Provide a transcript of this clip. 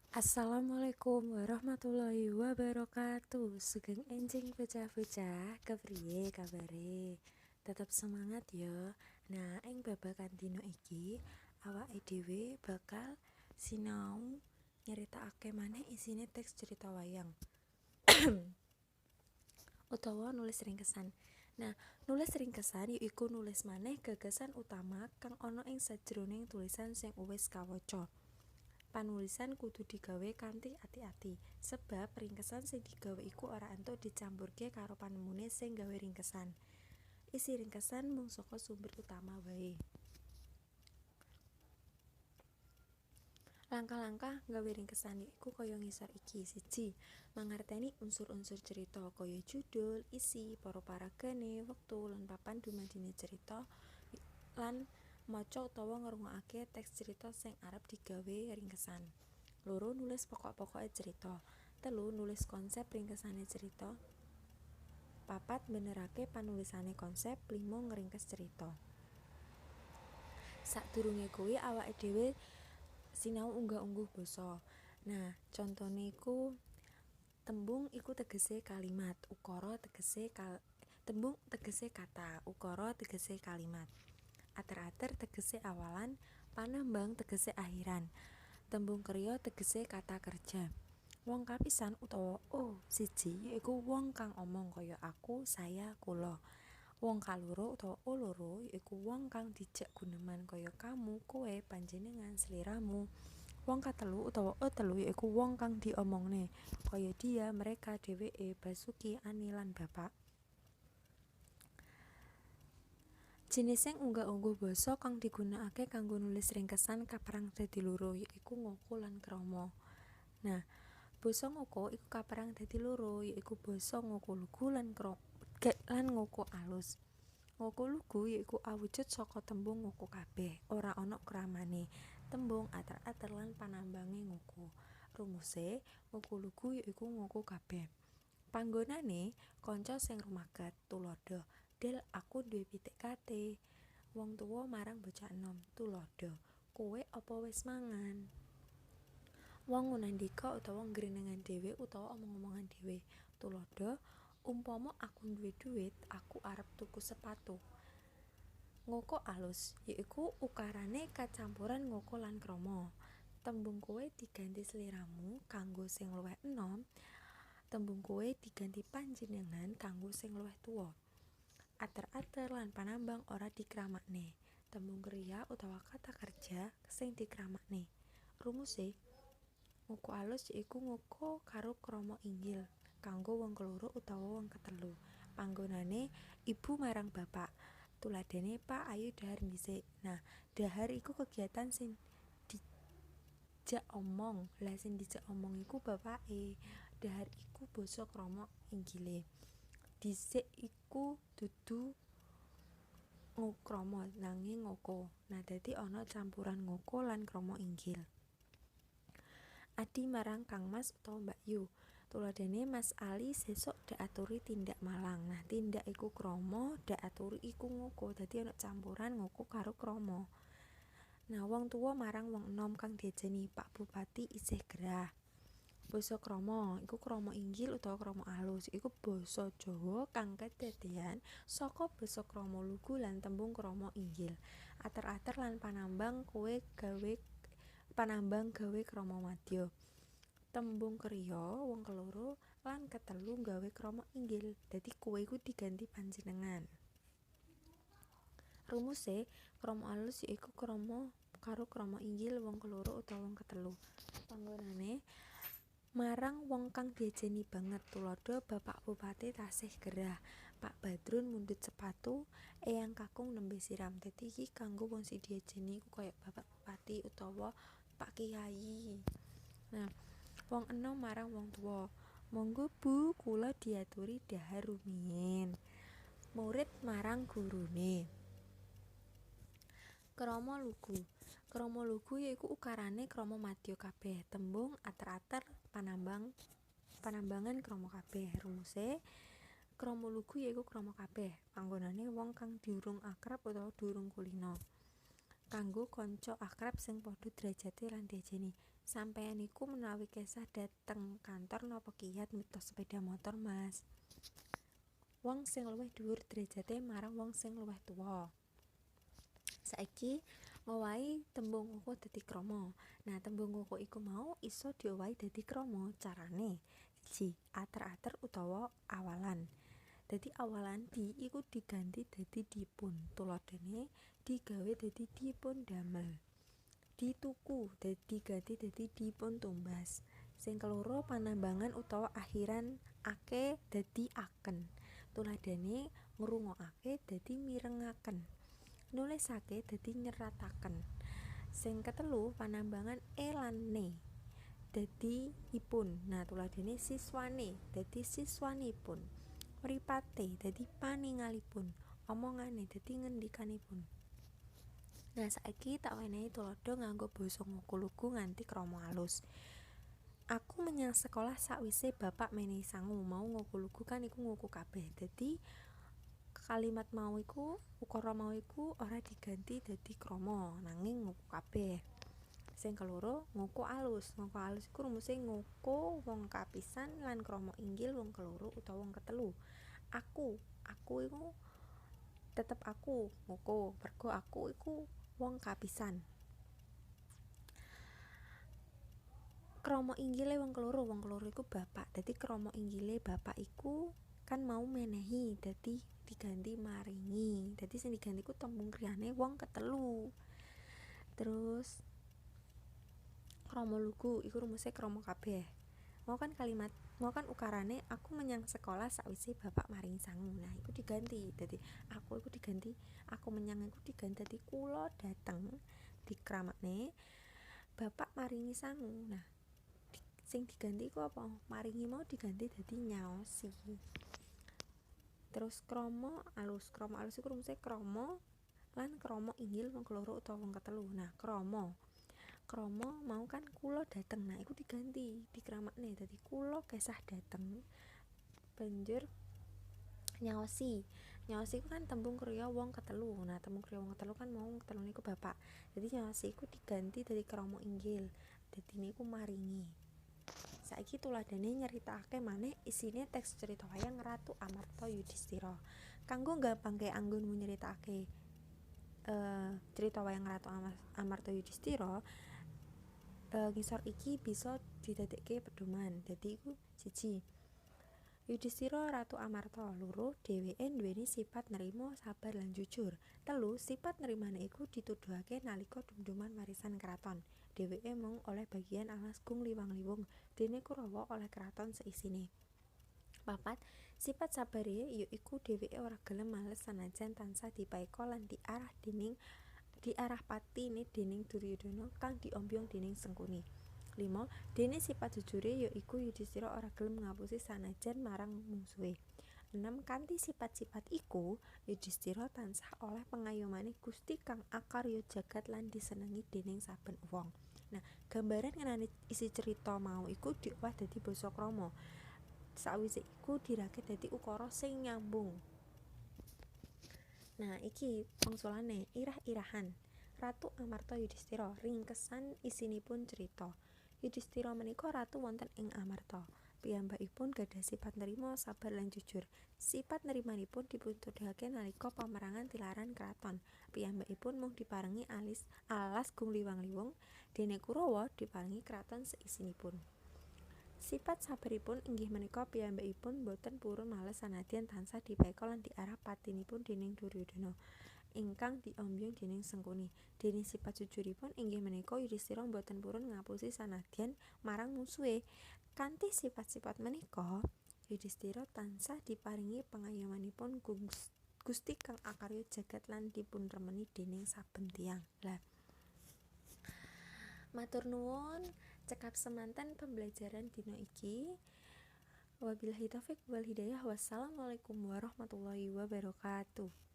Assalamualaikum warahmatullahi wabarakatuh. Sugeng enjing bocah-bocah, kepriye kabare? Tetep semangat ya. Nah, ing babagan dina iki awake dhewe bakal sinau nyeritakake maneh isine teks cerita wayang utawa nulis ringkesan. Nah, nulis ringkesan yaiku nulis maneh gagasan utama kang ana ing sajroning tulisan sing uwis kawaca. Panulisan kudu digawe kanthi ati-ati, sebab ringkesan sing digawe iku ora entuk dicampurke karo panemune sing gawe ringkesan. Isi ringkesan mung saka sumber utama wae. Langkah-langkah gawe ringkesan yaiku kaya ngisor iki. 1. Mangerteni unsur-unsur cerita kaya judul, isi, para paragane, wektu lan papan dumadine cerita lan maca utawa ngrungokake teks cerita sing arep digawe ringkesan. 2. Nulis pokok-pokoke cerita. 3. Nulis konsep ringkesane cerita. 4. Benerake panulisane konsep. 5. Ngringkes cerita. Sadurunge kuwi awake dhewe sinau unggah-ungguh basa. Nah, contone iku tembung iku tegese kalimat, ukara tegese tembung tegese kata, ukara tegese kalimat. Ater-ater tegese awalan, panambang tegese akhiran. Tembung kriya tegese kata kerja. Wong kapisan utawa O siji yaiku wong kang omong kaya aku, saya, kula. Wong kaloro utawa O loro yaiku wong kang dijak guneman kaya kamu, kowe, panjenengan, sliramu. Wong katelu utawa O telu yaiku wong kang diomongne kaya dia, mereka, dheweke, Basuki, Ani lan bapak. Jinising unggah-ungguh basa kang digunakake kanggo nulis ringkesan kaperang dadi loro yaiku ngoko lan krama. Nah, basa ngoko iku kaperang dadi loro yaiku basa ngoko lugu lan ngoko alus. Ngoko lugu yaiku awujud saka tembung ngoko kabeh, ora ana kramane, tembung ater-ater lan panambange ngoko. Rumuse ngoko lugu yaiku ngoko kabeh. Panggonane kanca sing rumaket, tuladha Del aku duwe pitik kate. Wong tuwa marang bocah enom, tuladha kowe apa wis mangan. Wong ngunandika utawa nggrenengan dhewe utawa omong-omongan dhewe, tuladha umpama aku duwe duit, aku arep tuku sepatu. Ngoko alus yaiku ukarane kacampuran ngoko lan krama. Tembung kowe diganti sliramu kanggo sing luwih enom, tembung kowe diganti panjenengan kanggo sing luwih tuwa. Ater-ater lan panambang ora dikramakne. Tembung kriya utawa kata kerja sing dikramakne. Rumuse ngoko alus yaiku ngoko karo krama inggil kanggo wong keloro utawa wong ketelu. Panggonane ibu marang bapak. Tuladhane Pak ayo dhahar dhisik. Nah, dhahar iku kegiatan sing dijak omong. Lah sing dijak omong iku bapake. Dhahar iku basa krama inggile. Dhisik iku dudu krama nanging ngoko. Nah, dadi ana campuran ngoko lan krama inggil. Adi marang Kang Mas utawa Mbak Yu. Tuladhane Mas Ali sesuk dak aturi tindak Malang. Nah, tindak iku krama, dak aturi iku ngoko. Dadi ana campuran ngoko karo krama. Nah, wong tuwa marang wong enom kang diajeni Pak Bupati isih gerah. Basa krama iku krama inggil utawa krama alus. Iku basa Jawa kang kedadean saka basa krama lugu lan tembung krama inggil. Ater-ater lan panambang kowe gawe panambang gawe krama madya. Tembung kriya wong keloro lan ketelu gawe krama inggil. Dadi kowe iku diganti panjenengan. Rumuse krama alus yaiku krama karo krama inggil wong keloro utawa wong ketelu. Panggonane marang wong kang diajeni banget, tuladha Bapak Bupati tasih gerah, Pak Badrun mundhut sepatu, eyang kakung nembe siram. Dadi iki kanggo wong sing diajeni iku kaya Bapak Bupati utawa Pak Kiai. Nah, wong enom marang wong tuwa, monggo Bu kula diaturi dhahar rumiyin. Murid marang gurune. Krama lugu. Krama lugu yaiku ukarane krama madya kabeh, tembung ater-ater panambang panambangan krama kabeh. Rumuse krama lugu yaiku krama kabeh. Panggonane wong kang durung akrab utawa durung kulina. Kanggo kanca akrab sing padha derajate lan diajeni. Sampeyan iku menawi kesah dhateng kantor napa kiyat mbeto sepeda motor, Mas? Wong sing luwih dhuwur derajate marang wong sing luwih tuwa. Saiki ngowahi tembung ngoko dadi krama. Nah, tembung ngoko iku mau iso diowahi dadi krama. Carane: 1. Ater-ater utawa awalan. Dadi awalan di iku diganti dadi dipun. Tuladhane digawe dadi dipun damel. Dituku dadi diganti dadi dipun tumbas. Sing keloro panambangan utawa akhiran ake dadi aken. Tuladhane ngrungokake dadi mirengaken. Nulisake dadi nyerataken. Sing ketelu panambangan e lan ne dadi ipun. Nah, tuladhane siswane dadi siswanipun. Mripate dadi paningalipun. Omongane dadi ngendikanipun. Nah, saiki tak wenehi tuladha nganggo basa ngoko lugu nganti krama alus. Aku menyang sekolah sakwise bapak menehi sangu. Mau ngoko lugu kan iku ngoko kabeh. Dadi kalimat mau iku, ukara mau iku ora diganti dadi krama, nanging ngoko kabeh. Sing keloro ngoko alus. Ngoko alus iku rumuse ngoko wong kapisan lan krama inggil wong keloro utawa wong ketelu. Aku iku tetep aku ngoko, mergo aku iku wong kapisan. Krama inggile wong keloro iku bapak. Dadi krama inggile bapak iku kan mau menehi, dadi diganti maringi. Dadi sing diganti ku tembung kriyane wong ketelu. Terus krama lugu iku rumuse krama kabeh. Mau kan kalimat, mau kan ukarane aku menyang sekolah sakwise bapak maringi sangu. Nah, iku diganti. Dadi aku iku diganti, aku menyang iku diganti dadi kula dateng dikramakne bapak maringi sangu. Nah, sing diganti iku apa? Maringi mau diganti dadi nyaosi. Terus krama alus. Krama alus iku rumuse krama lan krama inggil wong keloro utawa wong ketelu. Nah, krama mau kan kula dateng. Nah, iku diganti, dikramakne dadi kula kesah dateng. Banjur nyaosi. Nyaosi iku kan tembung kriya wong ketelu. Nah, tembung kriya wong ketelu kan mau ketelu niku bapak. Dadi nyaosi iku diganti dadi krama inggil. Dadi niku maringi. Saiki tuladhane nyeritakake maneh isine teks cerita wayang Ratu Amarta Yudhistira. Kanggo gampangke anggonmu nyeritakake cerita wayang Ratu Amarta Yudhistira, ngisor iki bisa didadekke pedoman. Dadi iku 1. Yudhistira Ratu Amarta. 2. Dheweke nduweni sifat nerima, sabar lan jujur. 3. Sifat nerimane iku dituduhake nalika dum-duman warisan kraton. Dheweke mung oleh bagian alas Gung Liwang-Liwung, dene Kurawa oleh kraton seisine. 4. Sifat sabare ya iku dheweke ora gelem males sanajan tansah dipaeka lan diarah patine dening Duryudana kang diombyong dening Sengkuni. 5. Dene sifat jujure ya iku Yudhistira ora gelem ngapusi sanajan marang mungsuhe. 6. Kanthi sifat-sifat iku, Yudhistira tansah oleh pengayomane Gusti kang akarya jagat lan disenengi dening saben wong. Nah, gambaran ngenani isi cerita mau iku diolah dadi basa krama. Sawise iku dirakit dadi ukara sing nyambung. Nah, iki wangsulane irah-irahan. Ratu Amarta Yudhistira ringkesan isinipun cerita. Yudhistira menika ratu wonten ing Amarta. Piyambakipun gadah sifat nerima, sabar lan jujur. Sifat nerimanipun dipuntuduhake nalika pamerangan tilaran kraton. Piyambakipun mung diparengi alas Gung Liwang-Liwung, dene Kurawa diparengi kraton seisinipun. Sifat sabaripun inggih menika piyambakipun boten purun males sanadyan tansah dipaeka lan diarah patinipun dening Duryudana ingkang diombyong dening Sengkuni. Dene sifat jujuripun inggih menika Yudhistira boten purun ngapusi sanadyan marang mungsuhe. Kanthi sifat-sifat menika, Yudhistira tansah diparingi pengayomanipun Gusti kang akarya jagat lan dipunremeni dening saben tiyang. Lah, matur nuwun, cekap semanten pembelajaran dina iki. Wabillahi taufik wal hidayah. Wassalamualaikum warahmatullahi wabarakatuh.